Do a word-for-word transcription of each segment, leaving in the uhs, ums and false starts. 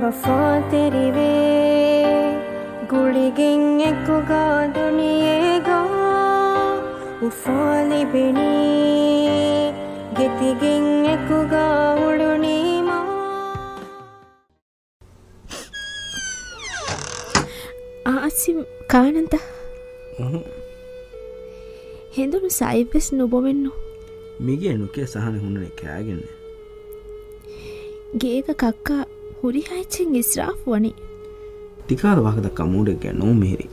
ވަފާތެރިވޭ ގުޅިގެން އެކުގަ ދުނިޔޭގަ އުފާ ލިބެނީ، ގެތިގެން އެކުގަ އުޅުނީމާ. އާސިމް ކާނަންތަ؟ އުހު. ހެނދުނު ސައިވެސް ނުބޮމެއްނު. މިގޭ ނުކޭ ސަހަނެ ހުންނަނީ ކާގެންނެއް. ގޭގަ ކައްކާ ހުރިހާ އެއްޗެއް އިސްރާފު ވަނީ. ތިކާލަ ވާހަކަ ދައްކާ މޫޑެއްގަ ނޫން މިހިރީ.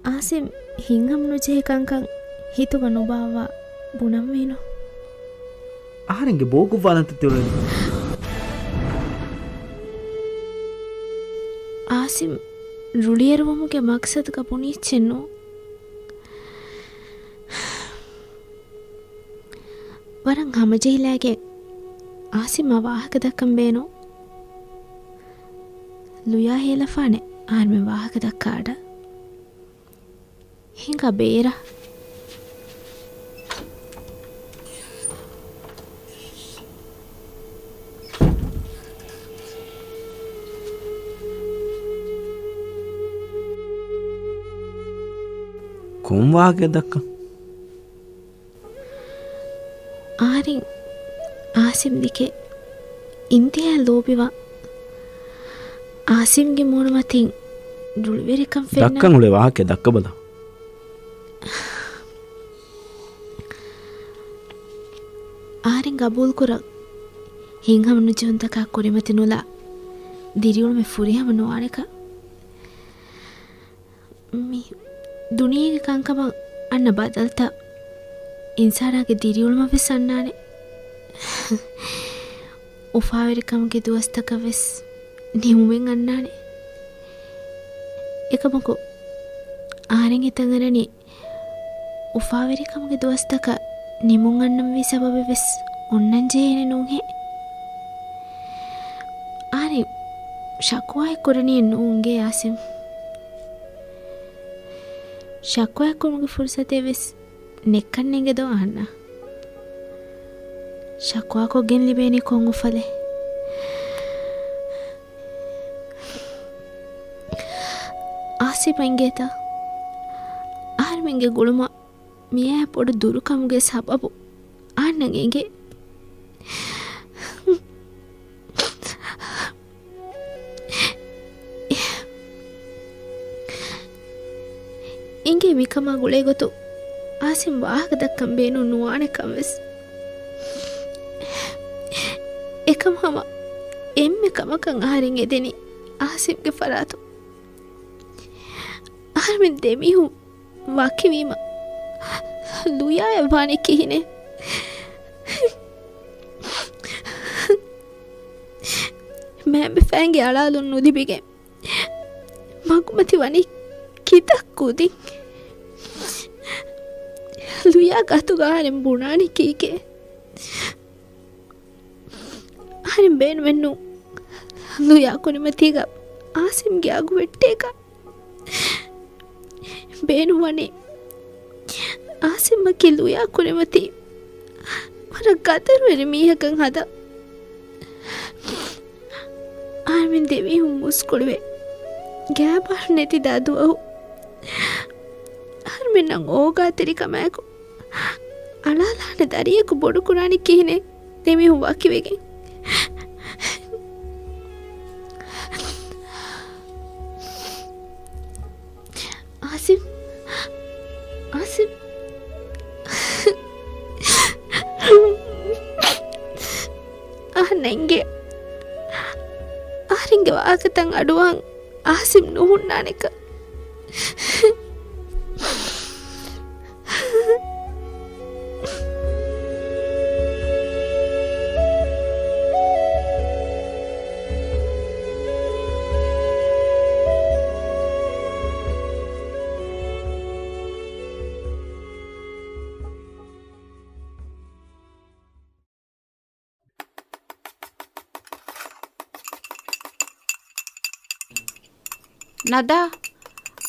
އާސިމް ހިތްހަމަނުޖެހޭ ކަންކަން ހިތުގަ ނުބާއްވާ ބުނަންވީނު. އަހަރެންގެ ބޯ ގޮއްވާލަންތަ ތިއުޅެނީ؟ އާސިމް ރުޅިއެރުވުމުގެ މަގްސަދުގަ ބުނި އެއްޗެއްނު. ވަރަށް ހަމަޖެހިލައިގެން އާސިމްއަށް ވާހަކަ ދައްކަން ބޭނުން. ލުޔާ ހޭލަފާނެ އަހަރުމެން ވާހަކަ ދައްކާ އަޑަށް. ހިނގާ ބޭރަށް. ކޮން ވާހަކައެއް ދައްކަން؟ އަހަރެން އާސިމް ދެކެ އިންތިހާއަށް ލޯބިވާ، އާސިމްގެ މޫނުމަތިން ރުޅިވެރިކަން ފެންނަ. ދައްކަން އުޅޭ ވާހަކައެއް ދައްކަބަލަ. އަހަރެން ގަބޫލުކުރަން. ހިތްހަމަނުޖެހުންތަކާ ކުރިމަތި ނުލާ ދިރިއުޅުމެއް ފުރިހަމަ ނުވާނެކަން. މި ދުނިޔޭގެ ކަންކަމަށް އަންނަ ބަދަލުތައް އިންސާނާގެ ދިރިއުޅުމަށް ވެސް އަންނާނެ. އުފާވެރިކަމުގެ ދުވަސްތަކަށް ވެސް ނިމުމެއް އަންނާނެ. އެކަމަކު، އަހަރެން ހިތަށް އަރަނީ، އުފާވެރިކަމުގެ ދުވަސްތަކަށް ނިމުން އަންނަންވީ ސަބަބެއް ވެސް އޮންނަން ޖެހޭނެ ނޫންހޭ. އަހަރެން ޝަކުވާއެއް ކުރަނީ ނޫންގޭ އާސިމް. ޝަކުވާ ކުރުމުގެ ފުރުސަތެއް ވެސް ނެއްކަން ނޭނގެދޯ އަހަންނަށް؟ ޝަކުވާކޮށްގެން ލިބޭނީ ކޮން އުފަލެއް؟ އާސިމަށް އިނގޭތަ؟ އަހަރުމެންގެ ގުޅުމަށް މިއާ ބޮޑު ދުރުކަމުގެ ސަބަބު އަހަންނަށް އެނގޭ. އިނގޭ މިކަމާ ގުޅޭގޮތުން އާސިމް ވާހަކަ ދައްކަން ބޭނުން ނުވާނެކަން ވެސް. އެކަމަށް ހަމަ އެންމެ ކަމަކަށް އަހަރެން އެދެނީ އާސިމްގެ ފަރާތުން. އަހަރުމެން ދެމީހުން ވަކިވީމަ ލުޔާއަށް ވާނީ ކިހިނެއް؟ މައިންބަފައިންގެ އަޅާލުން ނުލިބިގެން މަގުމަތި ވަނީ ކިތައް ކުދިން؟ ލުޔާގެ އަތުގަ އަހަރެން ބުނާނީ ކީކޭ؟ އަހަރެން ބޭނުމެއްނު ލުޔާ ކުރިމަތީގަ އާސިމްގެ އަގު ވެއްޓޭކަށް. ބޭނުންވަނީ އާސިމްއަކީ ލުޔާ ކުރިމަތީ ވަރަށް ގަދަރުވެރި މީހަކަށް ހަދަން. އަހަރުމެން ދެމީހުން މުސްކުޅިވެ ގާބާރު ނެތިދާ ދުވަހު އަހަރުމެންނަށް އޯގާތެރިކަމާއެކު އަޅާލާނެ ދަރިޔަކު ބޮޑުކުރާނީ ކިހިނެއް؟ ދެމީހުން ވަކިވެގެން. އާސިމް، އާސިމް. އަހަންނަށް އެނގޭ އަހަރެންގެ ވާހަކަތައް އަޑުއަހަން އާސިމް ނުހުންނާނެކަން. ނަދާ،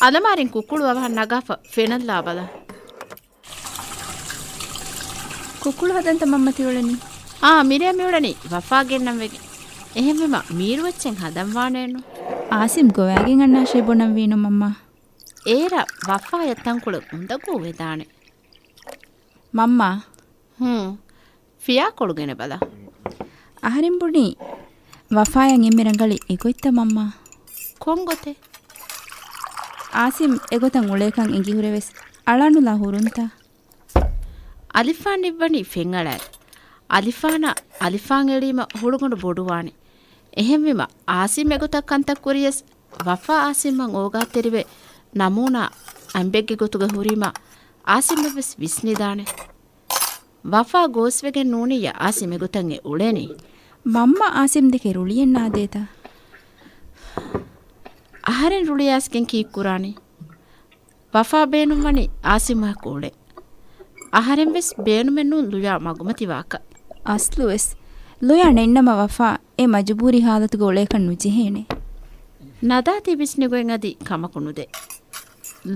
އަލަމާރިން ކުކުޅު އަވަހަށް ނަގާފަ ފެނަށްލާބަލަ. ކުކުޅު ހަދަންތަ މަންމަ ތިއުޅެނީ؟ އާ، މިރޭ މިއުޅެނީ ވަފާ ގެންނަން ވެގެން. އެހެންވީމަ މީރު އެއްޗެއް ހަދަން ވާނެއެއްނު. އާސިމް ގޮވައިގެން އަންނާށޭ ބުނަން ވީނު މަންމާ. އޭރަށް ވަފާޔަށް ތަންކޮޅެއް އުނދަގޫ ވެދާނެ. މަންމާ. ހޫނ. ފިޔާކޮޅު ގެނެބަލަ. އަހަރެން ބުނީ، ވަފާޔަށް އެންމެ ރަނގަޅީ އެގޮތްތަ މަންމާ؟ ކޮން ގޮތެއް؟ އާސިމް އެގޮތަށް އުޅޭކަން އެނގިހުރެވެސް އަޅާނުލާ ހުރުންތަ؟ އަލިފާން ނިއްވަނީ ފެންއަޅާ. އަލިފާނަށް އަލިފާން އެޅީމަ ހުޅުގަނޑު ބޮޑުވާނެ. އެހެންވީމަ އާސިމް އެގޮތަށް ކަންތައް ކުރިޔަސް، ވަފާ އާސިމްއަށް އޯގާތެރިވެ، ނަމޫނާ އަނބެއްގެ ގޮތުގަ ހުރީމަ، އާސިމަށްވެސް ވިސްނިދާނެ. ވަފާ ގޯސްވެގެން ނޫނިއްޔާ އާސިމް އެގޮތަށް އެ އުޅެނީ. މަންމަ އާސިމް ދެކެ ރުޅިއެއް ނާދޭތަ؟ އަހަރެން ރުޅިއައިސްގެން ކީއްކުރާނީ؟ ވަފާ ބޭނުންވަނީ އާސިމްއަކު އުޅެން. އަހަރެންވެސް ބޭނުމެއް ނޫން ލުޔާ މަގުމަތިވާކަށް. އަސްލުވެސް ލުޔާ ނެތްނަމަ ވަފާ އެ މަޖުބޫރީ ހާލަތުގަ އުޅޭކަށް ނުޖެހޭނެ. ނަދާ ތި ވިސްނިގޮތް އަދި ކަމަކު ނުދޭ.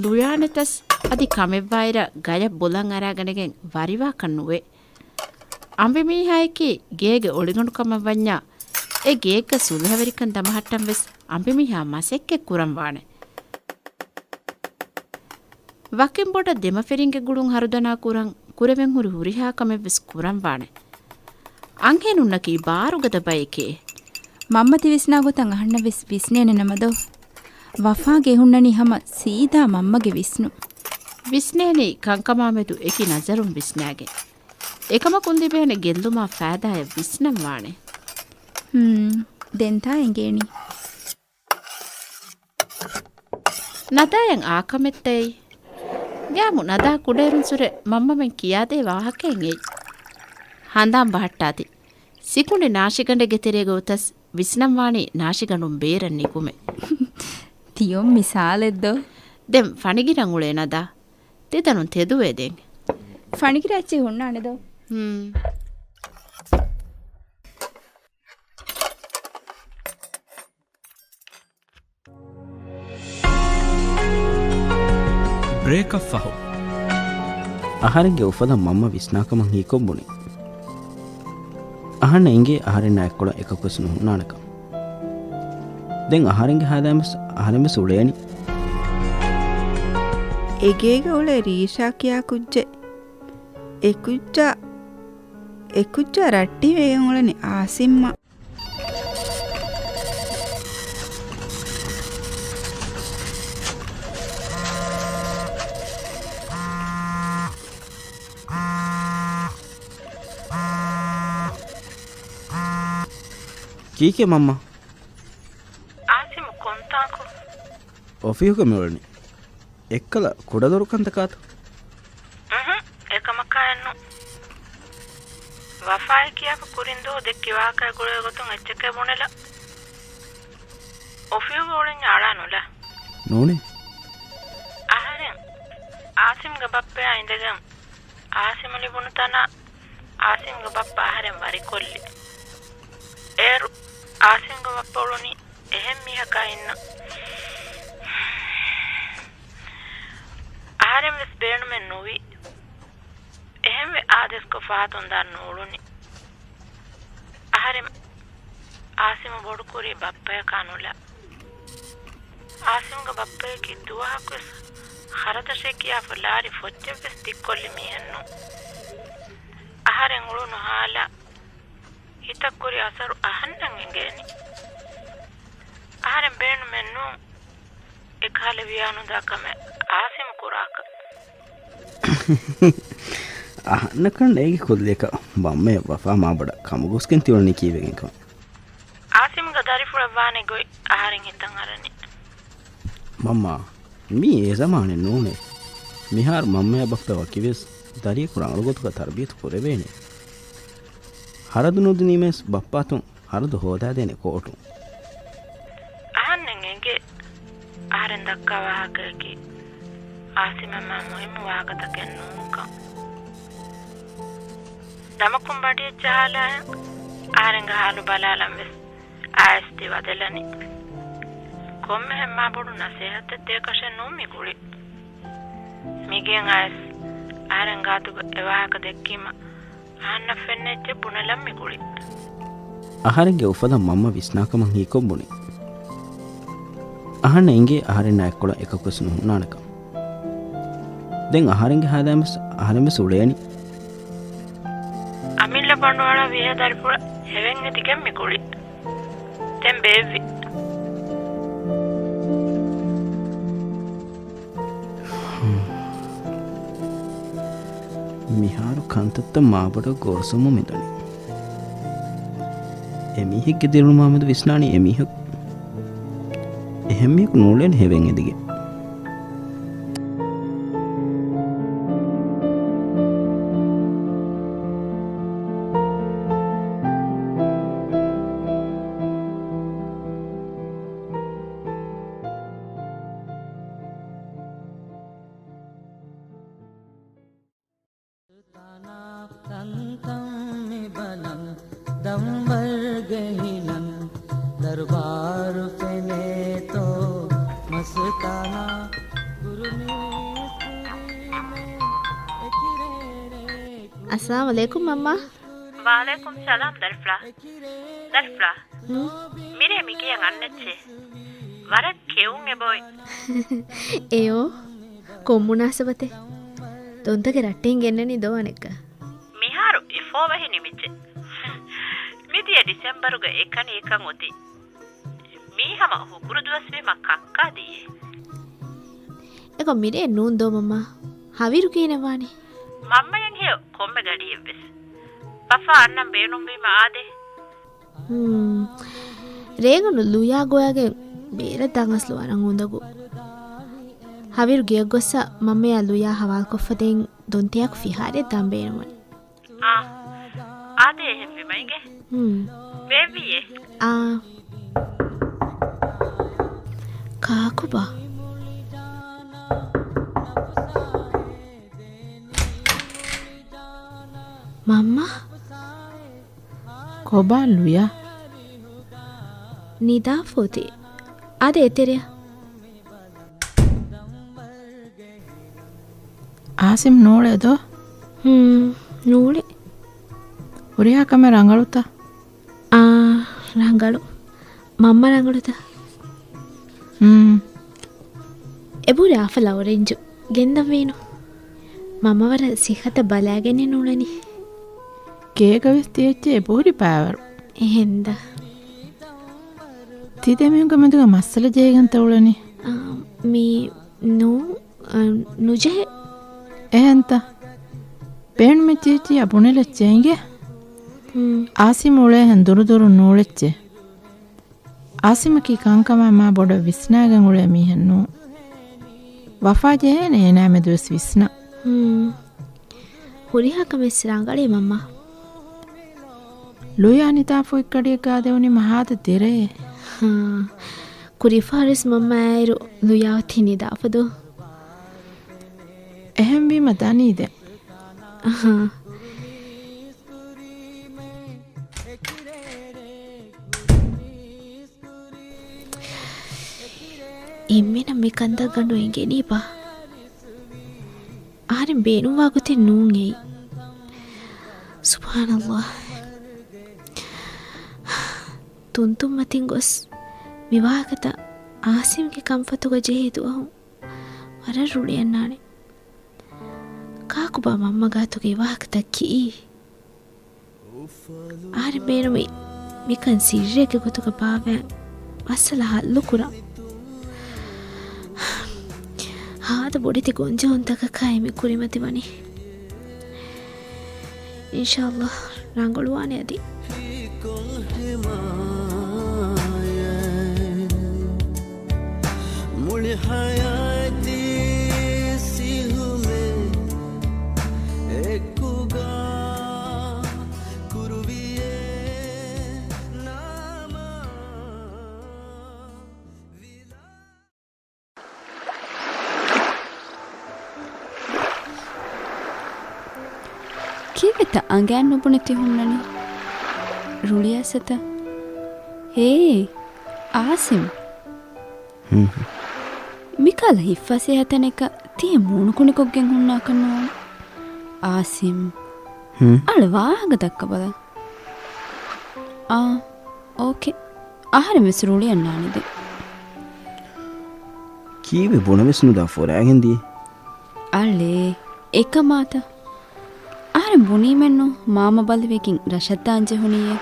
ލުޔާނެތަސް އަދި ކަމެއްވާއިރަށް ގަޔަށް ބުލަން އަރާގަނެގެން ވަރިވާކަށް ނުވޭ. އަނބިމީހާޔަކީ ގޭގެ އޮޅިގަނޑު ކަމަށް ވަންޏާ، އެ ގޭގަ ސުލުހަވެރިކަން ދަމަހައްޓަން ވެސް އަނބިމީހާ މަސައްކަތް ކުރަން ވާނެ. ވަކިން ބޮޑަށް ދެމަފިރިންގެ ގުޅުން ހަރުދަނާ ކުރަން ކުރެވެން ހުރި ހުރިހާ ކަމެއް ވެސް ކުރަން ވާނެ. އަންހެނުންނަކީ ބާރުގަދަ ބައެކޭ. މަންމަ ތި ވިސްނާ ގޮތަށް އަހަންނަށް ވެސް ވިސްނޭނެ ނަމަދޯ. ވަފާގެ އެ ހުންނަނީ ހަމަ ސީދާ މަންމަގެ ވިސްނުން. ވިސްނޭނީ ކަންކަމާމެދު އެކި ނަޒަރުން ވިސްނާގެން. އެކަމަކުން ލިބޭނެ ގެއްލުމާ ފައިދާއެއް ވިސްނަން ވާނެ. ހުން، ދެންތާ އެނގޭނީ. ނަދާޔަށް އާކަމެއްތައް އެއީ. ގައިމު ނަދާ ކުޑައިރުންސުރެ މަންމަމެން ކިޔާދޭ ވާހަކައެއް އެއީ. ހަނދާން ބަހައްޓާތި. ސިކުނޑި ނާށިގަނޑެއްގެ ތެރޭގަ އޮތަސް ވިސްނަންވާނީ ނާށިގަނޑުން ބޭރަށް ނިކުމެ. ތިޔޮން މިސާލެއްދޯ؟ ދެން ފަނިގިރަން އުޅޭ ނަދާ. ތިދަނުން ތެދުވޭ ދެން. ފަނިގިރަ އެއްޗެއް ހުންނާނެދޯ؟ ހުން. ބްރޭކަށް ފަހު، އަހަރެންގެ އުފަލަށް މަންމަ ވިސްނާކަމަށް ހީކޮށް ބުނި. އަހަންނަށް އެނގޭ އަހަރެންނާ އެއްކޮޅަށް އެކަކުވެސް ނުހުންނާނެކަން. ދެން އަހަރެންގެ ހާލާއިންވެސް އަހަރެންވެސް އުޅޭނީ. އެގޭގަ އުޅޭ ރީޝާ ކިޔާ ކުއްޖެއް. އެ ކުއްޖާ، އެ ކުއްޖާ ރައްޓެހިވެގެން އުޅެނީ އާސިމްއާ. ކީކޭ މަންމާ؟ އާސިމް ކޮންތާކު؟ އޮފީހުގަ މިއުޅެނީ. އެއްކަލަ ކުޑަދޮރު ކަންތަކާތޯ؟ އުހު، އެކަމަކާއެއްނު. ވަފާއޭ ކިޔާފަ ކުރިން ދުވަހު ދެއްކި ވާހަކައާ ގުޅޭ ގޮތުން އެއްޗެކޭ ބުނެލަ. އޮފީހުގަ އުޅެންޏާ އަޅާނުލާ. ނޫނޭ. އަހަރެން އާސިމްގެ ބައްޕަޔާ އިނދެގެން އާސިމް ލިބުނު ތަނާ އާސިމްގެ ބައްޕަ އަހަރެން ވަރިކޮށްލި. އޭރު އާސިމްގެ ބައްޕަ އުޅުނީ އެހެން މީހަކާ އިންނަ. އަހަރެން ވެސް ބޭނުމެއް ނުވި. އެހެންވެ އާދޭސްކޮށް ފަހަތުން ދާން ނޫޅުނީ. އަހަރެން އާސިމު ބޮޑުކުރީ ބައްޕަޔަކާ ނުލާ. އާސިމްގެ ބައްޕަޔަކީ ދުވަހަކުވެސް ހަރަދަށޭ ކިޔާފަ ލާރި ފޮއްޗެއްވެސް ދިއްކޮށްލި މީހެއް ނޫން. އަހަރެން އުޅުނު ހާލާ ހިތަށް ކުރި އަސަރު އަހަންނަށް އެނގޭނީ. އަހަރެން ބޭނުމެއް ނޫން އެކަހަލަ ވިޔާނުދާ ކަމެއް އާސިމް ކުރާކަށް. އަހަންނަކަށް ނޭގި ކުއްލިއަކަށް ބައްމަޔަށް ވަފާ މާބޮޑަށް ކަމުގޯސްގެން ތިއުޅެނީ ކީއްވެގެންކަން. އާސިމްގެ ދަރިފުޅަށް ވާނެ ގޮތް އަހަރެން ހިތަށް އަރަނީ. މަންމާ، މީ އެ ޒަމާނެއް ނޫނޭ. މިހާރު މަންމަޔާ ބައްޕަ ވަކިވެސް ދަރިޔަކު ރަނގަޅު ގޮތުގަ ތަރުބިޔަތު ކުރެވޭނެ. ހަރަދު ނުދިނީމަވެސް ބައްޕާތުން ހަރަދު ހޯދާދޭނެ ކޯޓުން. އަހަންނަށް އެނގޭ އަހަރެން ދައްކާ ވާހަކަޔަކީ އާސިމަށް މާ މުހިއްމު ވާހަކަތަކެއް ނޫންކަން. ނަމަކުން ބަޑިއެއްޗެއް ހާލާހެން އަހަރެންގެ ހާލު ބަލާލަން ވެސް އައިސް ތި ވަދެލަނީ. ކޮންމެހެން މާ ބޮޑު ނަސޭހަތެއް ދޭކަށެއް ނޫން މި ގުޅި. މިގެން އައިސް އަހަރެން ގާތުގަ އެ ވާހަކަ ދެއްކީމަ އަހަންނަށް ފެންނަ އެއްޗެއް ބުނެލަން މި ގުޅި. އަހަރެންގެ އުފަލަށް މަންމަ ވިސްނާކަމަށް ހީކޮށް ބުނި. އަހަންނަށް އެނގޭ އަހަރެންނާ އެއްކޮޅަށް އެކަކުވެސް ނުހުންނާނެކަން. ދެން އަހަރެންގެ ހާލާއިންވެސް އަހަރެންވެސް އުޅޭނީ. އަމިއްލަ ބަނޑުއަޅާ ވިހަ ދަރިފުޅަށް ހެވެން އެދިގެން މި ގުޅި. ދެން ބޭއްވި. މިހާރު ކަންތައްތައް މާބޮޑަށް ގޯސްވަމުން މިދަނީ. އެމީހެއްގެ ދިރިއުޅުމާމެދު ވިސްނާނީ އެމީހަކު. އެހެން މީހަކު ނޫޅޭނެ ހެވެން އެދިގެން. ތަންތަން މި ބަލަން ދަންވަރުގެ ހިލަން ދަރުބާރު ފެނޭތޯ މަސްތާނާ ކުރުނީސް ކުރީމެ އެކިރޭރޭ. އައްސަލާމު ޢަލައިކުމް މަންމާ. ވަޢަލައިކުމް ސަލާމް ދަރިފުޅާ. ދަރިފުޅާ. ހުން؟ މިރޭ މިގެޔަށް އަންނައްޗޭ. ވަރަށް ކެއުން އެބައޮތް. އެޔޯ، ކޮން މުނާސަބަތެއް؟ ދޮންތަކެއް ރައްޓެހިން ގެންނަނީ ދޯ އަނެއްކާ؟ މިހާރު އެ ފޯވަހި ނިމިއްޖެ. މިދިޔަ ޑިސެމްބަރުގަ އެކަނި އެކަން އޮތީ. މީ ހަމަ ހުކުރު ދުވަސްވީމަ ކައްކާ ދިޔައޭ. އެކަމް މިރޭ ނޫން ދޯ މަންމާ؟ ހަވީރު ކިހިނެއް ވާނީ؟ މަންމަޔަށް ހެޔޮ ކޮންމެ ގަޑިއެއްވެސް. ވަފާ އަންނަން ބޭނުންވީމަ އާދޭ. ހުން. ރޭގަނޑު ލުޔާ ގޮވައިގެން ބޭރަށް ދާން އަސްލު ވަރަށް އުނދަގޫ. ހަވީރު ގެޔަށް ގޮއްސަ މަންމަޔާ ލުޔާ ހަވާލުކޮށްފަ ދެން ދޮންތެޔާކު ފިހާރައެއް ދާން ބޭނުންވަނީ. އާ، އާދޭ އެހެންވީމަ އިނގޭ. ހުން. ބޭއްވިއޭ. އާ. ކާކުބާ؟ މަންމާ؟ ކޮބާ ލުޔާ؟ ނިދާފަ އޮތީ. އާދޭ އެތެރެއަށް. އާސިމް ނޫޅޭ ދޯ؟ ހުން، ނޫޅޭ. ހުރިހާ ކަމެއް ރަނގަޅުތަ؟ އާ، ރަނގަޅު. މަންމަ ރަނގަޅުތަ؟ ހުން. އެބުރި އާފަލާ އޮރެންޖު ގެންދަންވީނު. މަންމަ ވަރަށް ސިއްހަތަށް ބަލާގެންނެއް ނޫޅެނީ. ގޭގަވެސް ތި އެއްޗެއް އެބުރި ބައިވަރު. އެހެންދާ. ތި ދެމީހުންގެ މެދުގަ މައްސަލަ ޖެހިގެންތަ އުޅެނީ؟ އާ، މީ ނޫ، އާ، ނުޖެހޭ. އެހެންތަ؟ ބޭނުމެއްޗިއްޗިއްޔާ ބުނެލައްޗޭ އިނގޭ. ހުން. އާސިމް އުޅޭހެން ދުރުދުރުން ނޫޅެއްޗޭ. އާސިމަކީ ކަންކަމާ މާ ބޮޑަށް ވިސްނާގެން އުޅޭ މީހެއް ނޫން. ވަފާ ޖެހޭނެ އޭނާ މެދުވެސް ވިސްނާ. ހުން. ހުރިހާ ކަމެއް ރަނގަޅޭ މަންމާ. ލުޔާ ނިދާފަ އޮތް ގަޑިއެއްގަ އާދެވުނީ މަހާދަ ދެރައޭ. ހާ. ކުރީފަހަރުވެސް މަންމަ އާއިރު ލުޔާ އޮތީ ނިދާފަ ދޯ؟ އެހެންވީމަ ދަނީ ދެން. އަހާ. އެންމެނަށް މި ކަންތައް ގަނޑު އެނގެނީބާ؟ އަހަރެން ބޭނުންވާ ގޮތެއް ނޫން އެއީ. ސުބްޙާނަﷲ. ތުންތުން މަތިން ގޮސް މި ވާހަކަތައް އާސިމްގެ ކަންފަތުގަ ޖެހޭ ދުވަހު ވަރަށް ރުޅިއަންނާނެ. ކާކުބާ މަންމަ ގާތުގަ އެ ވާހަކަތައް ކިއީ؟ އަހަރެން ބޭނުމީ މިކަން ސިއްރެއްގެ ގޮތުގަ ބާއްވާ މައްސަލަ ހައްލުކުރަން. ހާދަ ބޮޑެތި ގޮންޖެހުންތަކަކާއި މި ކުރިމަތިވަނީ. އިންޝާﷲ ރަނގަޅުވާނެ އަދި. މުޅި ހަޔާތީ ސިހުމެއް އެކުގަ ކުރުވިޔޭ ނަމަ. ކީއްވެތަ އަނގައިން ނުބުނެ ތި ހުންނަނީ؟ ރުޅިއައިސްތަ؟ ހޭ، އާސިމް. ހުން. މިކަހަލަ ހިތްފަސޭހަ ތަނެއްގަ ތިހެން މޫނުކުނިކޮށްގެން ހުންނާކަށް ނޫން. އާސިމް. ހުން. އަޅެ ވާހަކަ ދައްކަބަލަ. އާ، އޯކޭ. އަހަރެން ވެސް ރުޅިއަންނާނެ ދެން. ކީއްވެ ބުނެވެސް ނުދާ ފުރާގެން ދިޔަ؟ އަޅޭ، އެކަމާތަ؟ އަހަރެން ބުނީމެއްނު މާމަ ބަލިވެގެން ރަށަށް ދާން ޖެހުނީއޭ.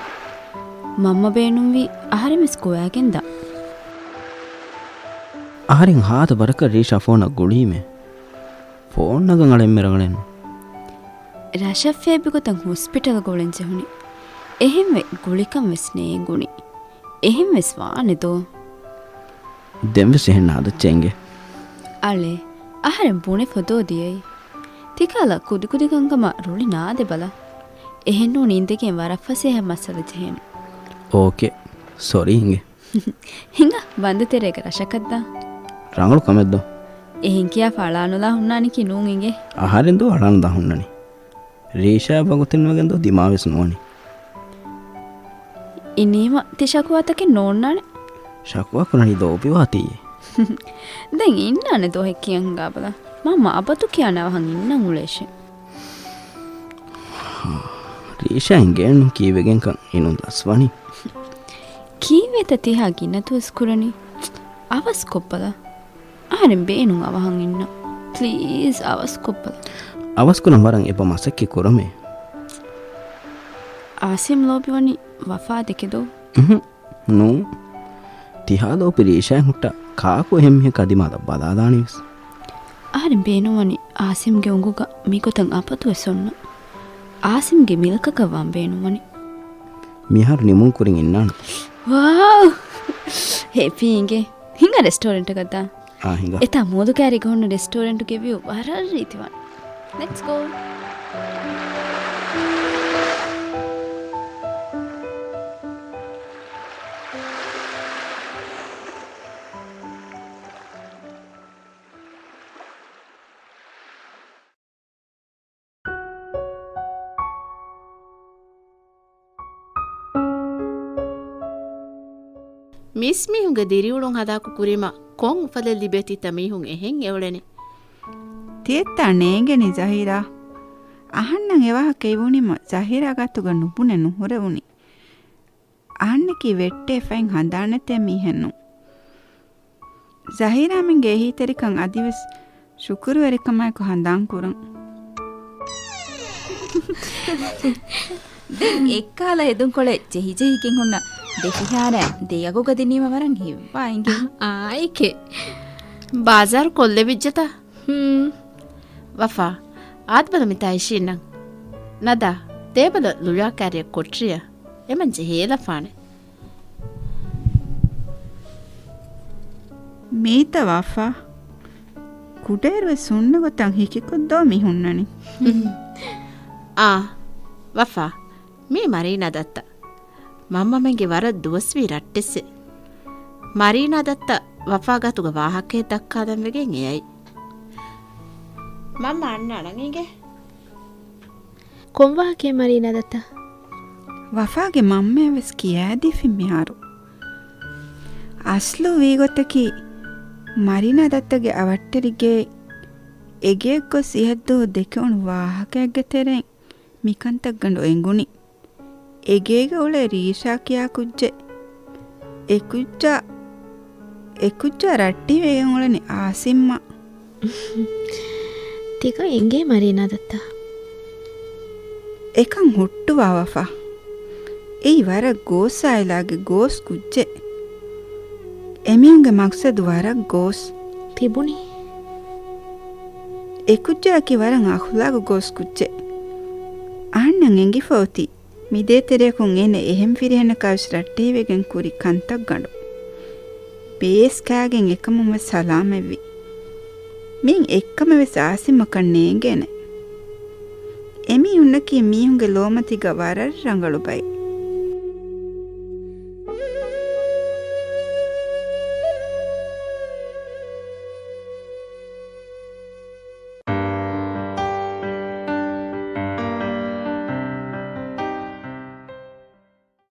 މަންމަ ބޭނުންވީ އަހަރެން ވެސް ގޮވައިގެން ދާން. އަހަރެން ހާދަ ވަރަކަށް ރީޝާ ފޯނަށް ގުޅީމޭ. ފޯން ނަގަން އަޅެންމެ ރަނގަޅެއްނު. ރަށަށް ފޭބިގޮތަށް ހޮސްޕިޓަލްގަ އުޅެން ޖެހުނީ. އެހެންވެ ގުޅިކަން ވެސް ނޭނގުނީ. އެހެން ވެސް ވާނެ ދޯ؟ ދެން ވެސް އެހެން ނާދައްޗޭ އިނގޭ. އަޅޭ، އަހަރެން ބުނެ ފޮދޯ ދިޔައީ. ތިކަހަލަ ކުދިކުދި ކަންކަމަށް ރުޅި ނާދެބަލަ. އެހެން ނޫނީ އިނދެގެން ވަރަށް ފަސޭހަ މައްސަލަ ޖެހޭނެ. އޯކޭ. ސޮރީ އިނގޭ. ހިނގާ، ބަންދު ތެރޭގަ ރަށަކަށްދާ. ރަނގަޅު ކަމެއްދޯ. އެހެން ކިޔާފަ އަޅާނުލާ ހުންނާނެކީ ނޫން އިނގޭ. އަހަރެން ދޯ އަޅާނުލާ ހުންނަނީ. ރީޝާ ވަގުތެއް ނުވެގެން ދޯ ދިމާވެސް ނުވަނީ. އިނީމަ ތި ޝަކުވާތަކެއް ނޯންނާނެ. ޝަކުވާ ކުރަނީ ދޯ އޮފީހާ ތީ. ދެން އިންނާނެ ދޯ ހެއްކިޔަން ހިނގާބަލަ. މަންމަ އަބަދު ކިޔާނެ އަވަހަށް އިންނަން އުޅޭށޭ. ރީޝާ އިނގޭނު ކީއްވެގެންކަން އިނުން ލަސްވަނީ. ކީއްވެތަ ތިހާ ގިނަ ދުވަސް ކުރަނީ؟ އަވަސް ކޮށްބަލަ. އަހަރެން ބޭނުން އަވަހަށް އިންނަ. ޕްލީޒް އަވަސް ކޮށްބަލަ. އަވަސް ކުރަން ވަރަށް އެބަ މަސައްކަތް ކުރަމޭ. އާސިމް ލޯބިވަނީ ވަފާ ދެކެދޯ؟ ނޫ. ތިހާ ލޯބި ރީޝާއިން ހުއްޓާ ކާކު އެހެން މީހަކާ ދިމާލަށް ބަލާލާނީވެސް. އަހަރެން ބޭނުންވަނީ އާސިމްގެ އުނގުގަ މިގޮތަށް އަބަދުވެސް އޮންނަ. އާސިމްގެ މިލްކަކަށް ވާން ބޭނުންވަނީ. މިހާރު ނިމުން ކުރިން އިންނާނެ. ވާވް! ހެޕީ އިނގޭ. ހިނގާ ރެސްޓޯރެންޓަކަށް ދާން. އާ، ހިނގާ. އެތާ މޫދު ކައިރީގަ ހުންނަ ރެސްޓޯރެންޓުގެ ވިއު ވަރަށް ރީތިވާނެ. ލެޓްސް ގޯ. މީސްމީހުންގެ ދިރިއުޅުން ހަލާކު ކުރީމަ ކޮން އުފަލެއް ލިބޭތީތަ މީހުން އެހެން އެއުޅެނީ؟ ތިއެއްތާ ނޭނގެނީ ޒަހީރާ. އަހަންނަށް އެވާހަކަ އިވުނީމަ ޒަހީރާ ގާތުގަ ނުބުނެ ނުހުރެވުނީ. އަހަންނަކީ ވެއްޓޭ ފައިން ހަނދާނެތޭ މީހެއްނު. ޒަހީރާމެންގެ އެހީތެރިކަން އަދިވެސް ޝުކުރުވެރިކަމާއެކު ހަނދާންކުރަން. ދެން އެއްކާލަ ހެދުންކޮޅެއް ޖެހިޖެހިގެން ހުންނަ ދެފިހާރައިން ދެއަގުގަ ދިނީމަ ވަރަށް ހިތްވާ އިނގޭ. އާއެކޭ. ބާޒާރު ކޮށްލެވިއްޖެތަ؟ ހުން. ވަފާ، އާދެބަލަ މިތާ އިށީންނަން. ނަދާ، ދޭބަލަ ލުޔާ ކާރިއަށް ކޮޓަރިއަށް. އެމަން ޖެހޭލަފާނެ. މީތަ ވަފާ؟ ކުޑައިރުވެސް ހުންނަ ގޮތަށް ހިކިކޮށްދޯ މި ހުންނަނީ. އާ، ވަފާ، މީ މަރީނާ ދައްތަ. މަންމަމެންގެ ވަރަށް ދުވަސްވީ ރައްޓެއްސެއް. މަރީނާ ދައްތަ ވަފާ ގާތުގަ ވާހަކައެއް ދައްކާލަން ވެގެން އެއައީ. މަންމަ އަންނާނަން އިނގޭ. ކޮން ވާހަކައެއް މަރީނާ ދައްތަ؟ ވަފާގެ މަންމައަށް ވެސް ކިޔައިދީފިން މިހާރު. އަސްލު ވީގޮތަކީ، މަރީނާ ދައްތަގެ އަވަށްޓެރިގެ އެގެއަށް ގޮސް އިހަށްދުވަހު ދެކެވުނު ވާހަކައެއްގެ ތެރެއިން މިކަންތައްގަނޑު އެނގުނީ. އެގޭގަ އުޅޭ ރީޝާ ކިޔާ ކުއްޖެއް. އެކުއްޖާ، އެކުއްޖާ ރައްޓެހިވެގެން އުޅެނީ އާސިމްއަށް. ތިކަން އެނގޭ މަރީނާ ދައްތަ؟ އެކަން ހުއްޓުވާ ވަފާ. އެއީ ވަރަށް ގޯސް އާއިލާގެ ގޯސް ކުއްޖެއް. އެމީހުންގެ މަގްސަދު ވަރަށް ގޯސް. ތިބުނީ؟ އެކުއްޖާއަކީ ވަރަށް އަޚްލާގު ގޯސް ކުއްޖެއް. އަހަންނަށް އެނގިފަ އޮތީ މި ދޭތެރެއަކުން އޭނަ އެހެން ފިރިހެނަކާވެސް ރައްޓެހިވެގެން ކުރި ކަންތައްގަނޑު. ބޭސް ކާގެން އެކަމުން ވެސް ސަލާމަތްވި. މިއިން އެއްކަމެއް ވެސް އާސިމަކަށް ނޭނގޭނެ. އެމީހުންނަކީ މީހުންގެ ލޯމަތީގަ ވަރަށް ރަނގަޅު ބައެއް.